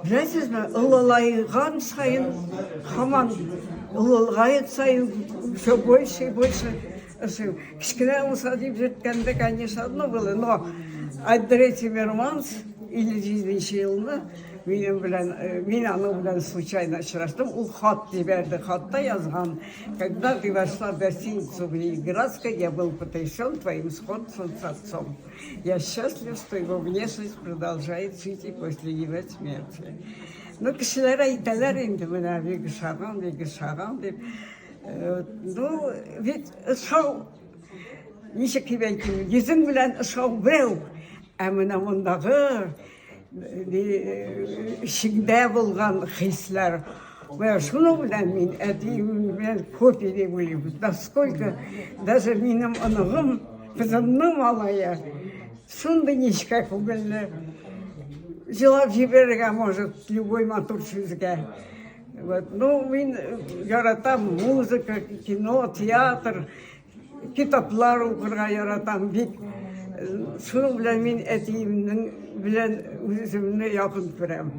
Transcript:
Беләсезме, олылайган саен, һаман олылган саен все больше и больше ошый. Кечкенә булса дип йөрткәндә, конечно, одно было, но Андрей Тиммерманс 57 елны минем белән, мин аның белән случайно очраштым. Ул хат җибәрде, хатта язган: "Когда ты вошла в гостиницу в Ленинградской, я был потрясен твоим сходством с отцом. Я счастлив, что его внешность продолжает жить и после его смерти". Ну, кешеләр әйтәләр инде, менә бик ошаган, бик ошаган дип. Ну, бит ошау, ничек дип әйтим, йөзең белән ошау берәү, ә менә мондагы эчеңдә булган хисләр, менә шуның белән мин әтием белән копия дип уйлыйм. Насколько даже минем оныгым, кызымның малае шундый нечкә күңелле, җылап җибәрергә может любой матур сүзгә. Вот. Ну, мин яратам музыка, кино, театр, китаплар укырга яратам бик. Шуның белән мин әтиемнең белән үземне якын күрәм.